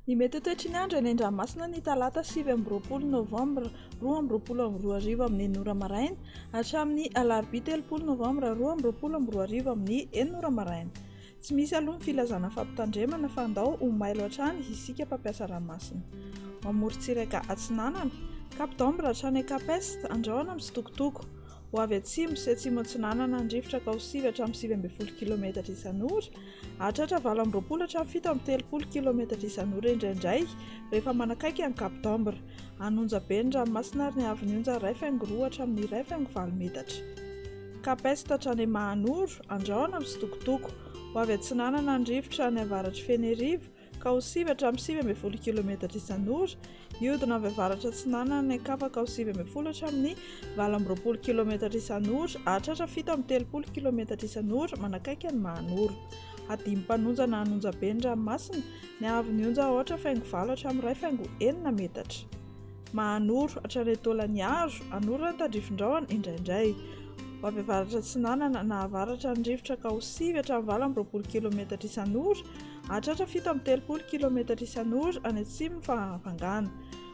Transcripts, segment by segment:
Ny mety ho toetry ny andro eny an-dranomasina ny talata 29 novambra 2022 amin'ny enina ora maraina hatramin'ny alarobia 30 novambra 2022 amin'ny enina ora maraina. Tsy misy aloha ny filazana fampitandremana fa andao ho mailo hatrany isika mpampiasa ranomasina. Ao amorontsiraka atsinanana, Cap d'Ambre hatrany Cap Est, andrahona mitsitokotoko. Ho avy atsimo sy atsimo atsinanana ny rivotra ka ho sivy hatramin'ny 19 kilometatra isan'ora, hahatratra 28 hatramin'ny 37 kilometatra isan'ora indraindray rehefa manakaiky an'i Cap d'Ambre. Hanonja be ny ranomasina ary ny haavon'ny onja iray faingo roa hatramin'ny iray faingo valo metatra. Cap Est hatrany Mahanoro, Andrahona mitsitokotoko. Ho avy atsinanana ny rivotra any avaratr'i Fenerivo ka ho sivy hatramin'ny 19 kilometatra isan'ora, hiodina avy avaratra atsinanana any an-kafa ka ho 19 hatramin'ny 28 kilometatra isan'ora, hahatratra 37 kilometatra isan'ora manakaiky an'i Mahanoro. Hadimy mpanonja na hanonja be ny ranomasina, ny haavon'ny onja aotra faingo valo hatramin'ny iray faingo enina metatra. Mahanoro, hatrany Taolagnaro, Anorana tandrifin-drahona indraindray. Ho avy avaratra atsinanana na avaratra ny rivotra ka ho sivy hatramin'ny 28 kilometatra isan'ora, hahatratra 37 kilometatra isan'ora any atsimon'ny fahavangana.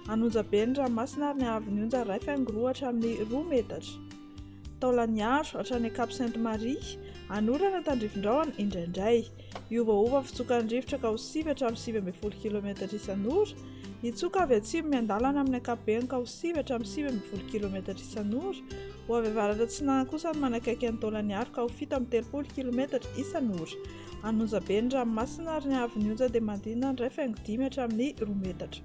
Hanonja be ny ranomasina ary ny haavon'ny onja iray faingo roa hatramin'ny roa metatra. Taolagnaro, hatrany Cap Sainte Marie, Anorana tandrifin-drahona indraindray. Hiovaova ny fitsokan'ny rivotra ka ho sivy hatramin'ny 19 kilometatra isan'ora. Hitsoka avy atsimo miandalana amin'ny ankapobeny ka ho sivy hatramin'ny 19 kilometatra isan'ora. Ho avy avaratra atsinanana kosa ny manakaiky an'i Taolagnaro ka ho 37 kilometatra isan'ora. Hanonja be ny ranomasina ary ny haavon'ny onja dia manodidina ny iray faingo dimy hatramin'ny roa metatra.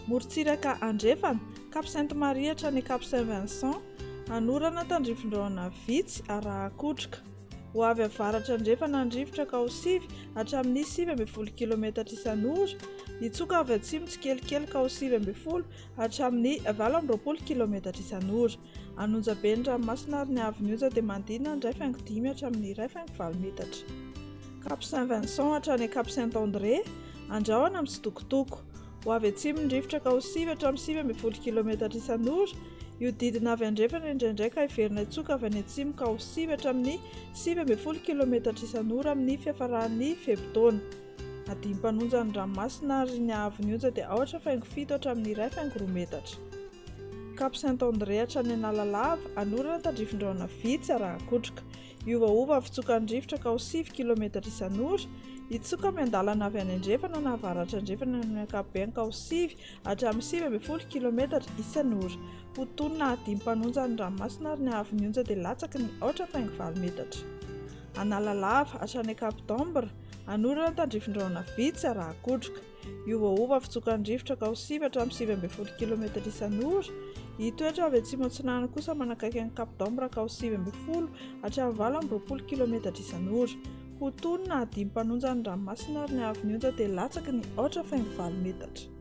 Morontsiraka andrefana, Cap Sainte Marie hatrany Cap Saint Vincent, hanorana tandrifin-drahona vitsy arahan-kotroka. Ho avy avaratra andrefana ny rivotra ka ho sivy hatramin'ny 19 kilometatra isan'ora, hitsoka avy atsimo tsikelikely ka ho 19 hatramin'ny 28 kilometatra isan'ora. Hanonja be ny ranomasina ary ny haavon'ny onja dia manodidina ny iray faingo dimy hatramin'ny iray faingo valo metatra. Cap Saint Vincent hatrany Cap Saint André, andrahona mitsitokotoko. Ho avy atsimo ny rivotra ka ho sivy hatramin'ny 19 kilometatra isan'ora, hiodidina avy andrefana indraindray ka hiverina hitsoka avy any atsimo ka ho sivy hatramin'ny 19 kilometatra isan'ora amin'ny fiafaran'ny fe-potoana. Adim-panonja ny ranomasina ary ny haavon'ny onja dia aotra faingo fito hatramin'ny iray faingo roa metatra. Cap Saint André hatrany Analalava, hanorana tandrifin-drahona vitsy arahan-kotroka. Hiovaova ny fitsokan'ny rivotra ka ho sivy kilometatra isan'ora, hitsoka miandalana avy any andrefana na avaratra andrefana amin'ny ankapobeny ka ho sivy hatramin'ny 19 kilometatra isan'ora. Ho tony na hadimy mpanonja ny ranomasina ary ny haavon'ny onja dia latsaky ny aotra faingo valo metatra. Analalava, hatrany Cap d'Ambre, hanorana tandrifin-drahona vitsy arahan-kotroka. Hiovaova fitsokan'ny rivotra ka ho sivy hatramin'ny 19 kilometatra isan'ora. Hitoetra avy atsimo atsinanana kosa manakaiky an'i Cap d'Ambre ka ho 19 hatramin'ny 28 kilometatra isan'ora. Ho tony na hadimy mpanonja ny ranomasina ary ny haavon'ny onja dia latsaky ny aotra faingo valo metatra.